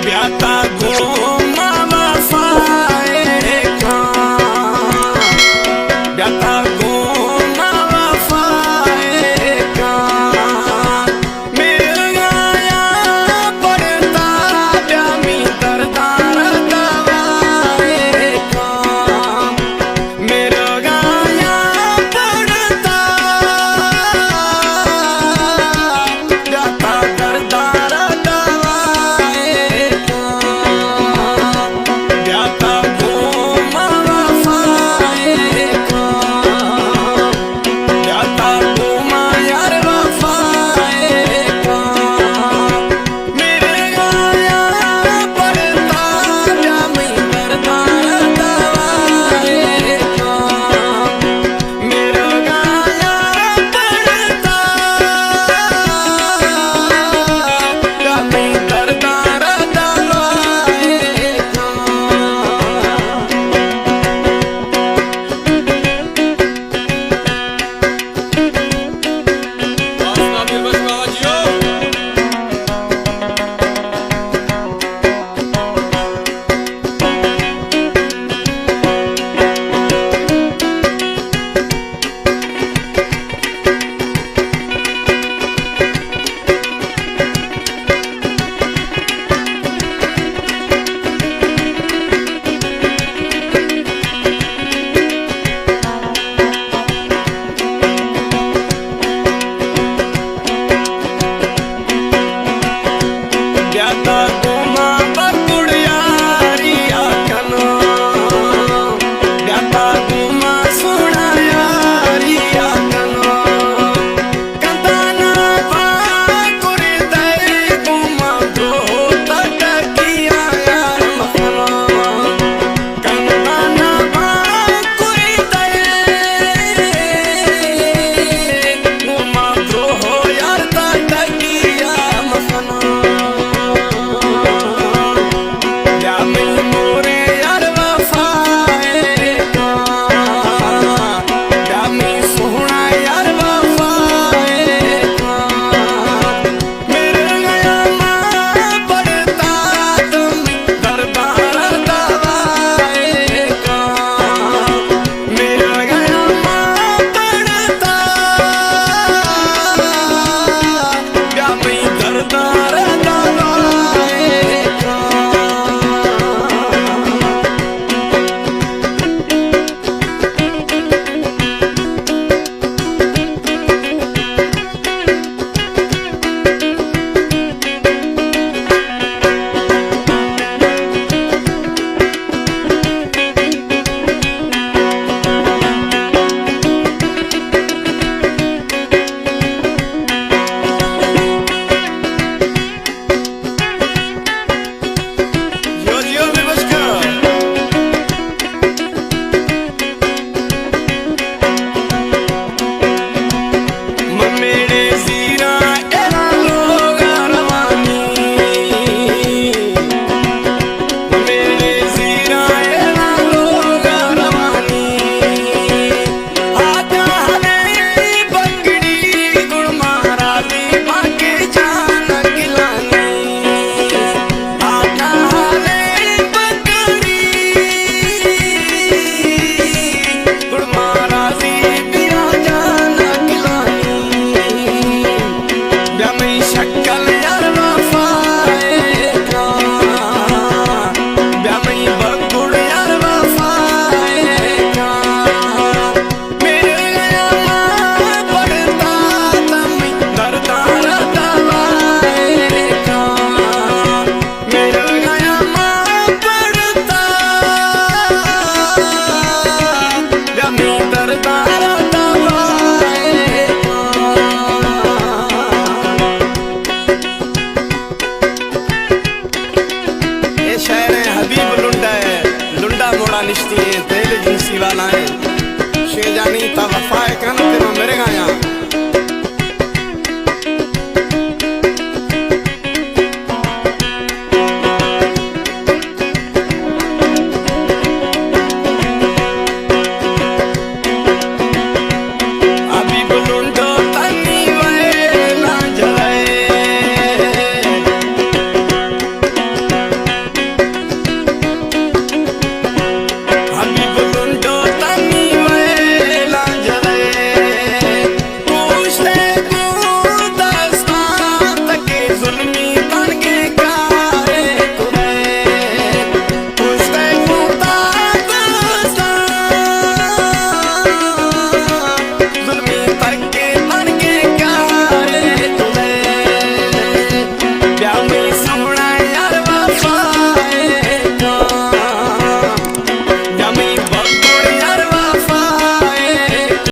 بیا تا گوما وفائے کاں، بیا تا گوما وفائے کاں، میرگایا پڑتا، بیا می دردار دوائے کاں۔ میرگایا پڑتا، جاتا دردار دوائے کاں، جاتا گوما وفائے کاں، جاتا گوما یار وفائے کاں۔ میرگایا پڑتا، جا می دردار دوائے کاں۔ میرگایا پڑتا، جا می دردار دوائے کاں۔ بیا تا گوما بگڑ یاریا کناں، بیا تا گوما سونا یاریا کناں۔ کندانا باکر دئے گوما دروہ تٹکیا یار مکناں۔ کندانا باکر دئے گوما دروہ یار تٹکیا مکناں۔ بیا می مورے یار وفائے کاں، بیا می سوہنا یار وفائے کاں۔ میرگایا ما پڑتا، جا می دردار دوائے کاں۔ میرگایا ما پڑتا، جا می دردار دوائے کاں۔ جیو جیو بے بشکا۔ ممیڑے زیرا ایرا لوگا روانی، ممیڑے زیرا ایرا لوگا روانی۔ آجا ہلے بگڑی گڑ مارا دی باقی جان گلانی۔ آجا ہلے بگڑی گڑ مارا دی بیا جان گلانی۔ بیا می شکل یار وفائے کاں، بیا می بگڑ یار وفائے کاں۔ میرگایا ما پڑتا، جا می دردار دوائے کاں۔ میرگایا ما پڑتا، جا می دردار دوائے کاں۔ اے شاعر ایں حبیب لنڈا ایں، لنڈا موڑا نشتی ایں، تیل جنسی والا ایں۔ شے جانی تا وفائے کن تے ما میرگایا۔ ابھی بلونڈو تنی وے نا جلائے۔ ہمے